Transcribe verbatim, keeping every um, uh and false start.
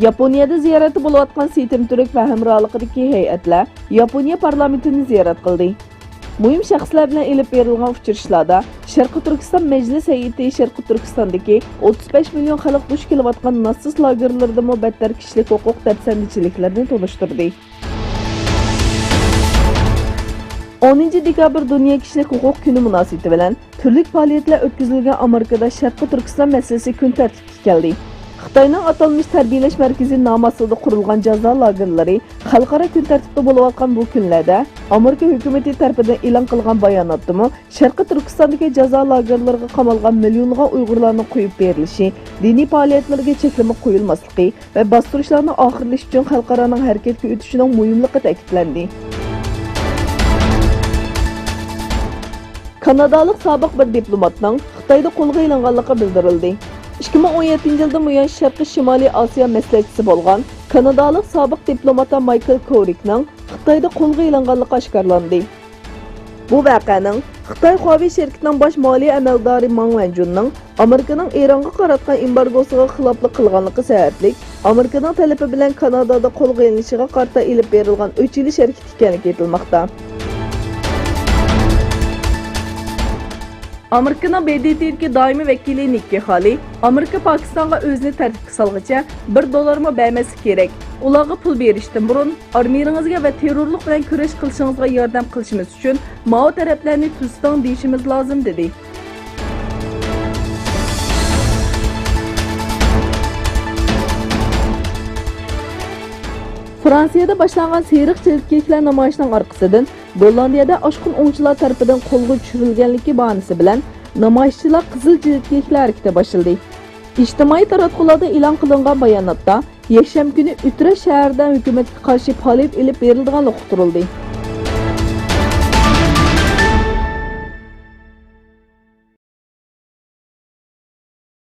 ياپونىيەدە زىيارەتتە بولۇۋاتقان سېتىم تۈرك ۋە ھەمراھلىقىدىكى ھەيئەتلەر ياپونىيە پارلامېنتىنى زىيارەت قىلدى. مۇھىم شەخسلەر بىلەن ئېلىپ بېرىلغان ئۇچرىشىشلاردا شەرقىي تۈركىستان مەجلىس ھەيئىتى شەرقىي تۈركىستاندىكى ئوتتۇز بەش مىليون خەلق دۇچ كېلىۋاتقان ناتسىست لاگېرلىرىدىمۇ بەتتەر كىشىلىك ھوقۇق دەپسەندىچىلىكلىرىنى تونۇشتۇردى. ئونىنچى دېكابىر دۇنيا كىشىلىك ھوقۇق كۈنى مۇناسىۋىتى بىلەن تۈرلۈك پائالىيەتلەر ئۆتكۈزۈلگەن ئامېرىكىدا شەرقىي تۈركىستان مەسىلىسى كۈن تەرتىپكە كەلدى. خىتاينىڭ ئاتالمىش تەربىيەلەش مەركىزى نامى ئاستىدا قۇرۇلغان جازا لاگېرلىرى خەلقئارا كۈن تەرتىپتە بولۇۋاتقان بۇ كۈنلەردە ئامېرىكا ھۆكۈمىتى تەرىپىدىن ئېلان قىلغان باياناتتىمۇ شەرقىي تۈركىستاندىكى جازا لاگېرلىرىغا قامالغان مىليونلىغان ئۇيغۇرلارنىڭ قويۇپ بېرىلىشى، دىنىي پائالىيەتلىرىگە چەكلىمە قويۇلماسلىقى، ۋە باستۇرۇشلارنىڭ ئاخىرلىشىشى ئۈچۈن خەلقئارانىڭ ھەرىكەتكە ئۆتۈشىنىڭ مۇھىملىقى تەكىتلەندى. كانادالىق سابىق بىر دىپلوماتنىڭ خىتايدا قولغا ئېلىنغانلىقى بىلدۈرۈلدى. ئىككى مىڭ ئون يەتتىنچى يىلدىن بۇيان شەرقىي شىمالىي ئاسىيا مەسلىھەتچىسى بولغان كانادالىق سابىق دىپلومات مايكل كورىكنىڭ خىتايدا قولغا ئېلىنغانلىقى ئاشكارىلاندى. بۇ ۋەقەنىڭ خىتاي خۇاۋېي شىركىتىنىڭ باش مالىيە ئەمەلدارى ماڭ ۋەنجۇننىڭ ئامېرىكىنىڭ ئىرانغا قاراتقان ئېمبارگوسىغا خىلاپلىق قىلغانلىقى سەۋەبلىك، ئامېرىكىنىڭ تەلىپى بىلەن كانادادا قولغا ئېلىنىشىغا قارىتا ئېلىپ بېرىلغان ئۆچ ئېلىش ھەرىكىتى ئىكەنلىكى ئېيتىلماقتا. ئامېرىكىنىڭ ب د ت دىكى دائىمىي ۋەكىلى نىككى خالى ئامېرىكا پاكىستانغا ئۆزىنى تەرتىپكە سالغىچە بىر دوللارمۇ بەرمەسلىكى كېرەك. ئۇلارغا پۇل بېرىشتىن بۇرۇن، ئارمىيىڭىزگە ۋە تېررورلۇق بىلەن كۈرەش قىلىشىڭىزغا ياردەم قىلىشىمىز ئۈچۈن ماۋۇ تەرەپلەرنى تۈزىتىڭ دېيىشىمىز لازىم، دېدى. فرانسىيەدە باشلانغان سېرىق جىلىت كىيىكلەر نامايىشىنىڭ ئارقىسىدىن، گوللاندىيەدە ئاشقۇن ئوڭچىلار تەرىپىدىن قولغا چۈشۈرۈلگەنلىكى باھانىسى بىلەن نامايىشچىلار قىزىل جىلىت كىيىكلەر ھەرىكىتى باشلىدى. ئىجتىمائىي تاراتقۇلاردا ئېلان قىلىنغان باياناتتا، يەكشەنبە كۈنى ئۇترېخت شەھىرىدە ھۆكۈمەتكە قارشى پائالىيەت ئېلىپ بېرىلىدىغانلىقى ئۇقتۇرۇلدى.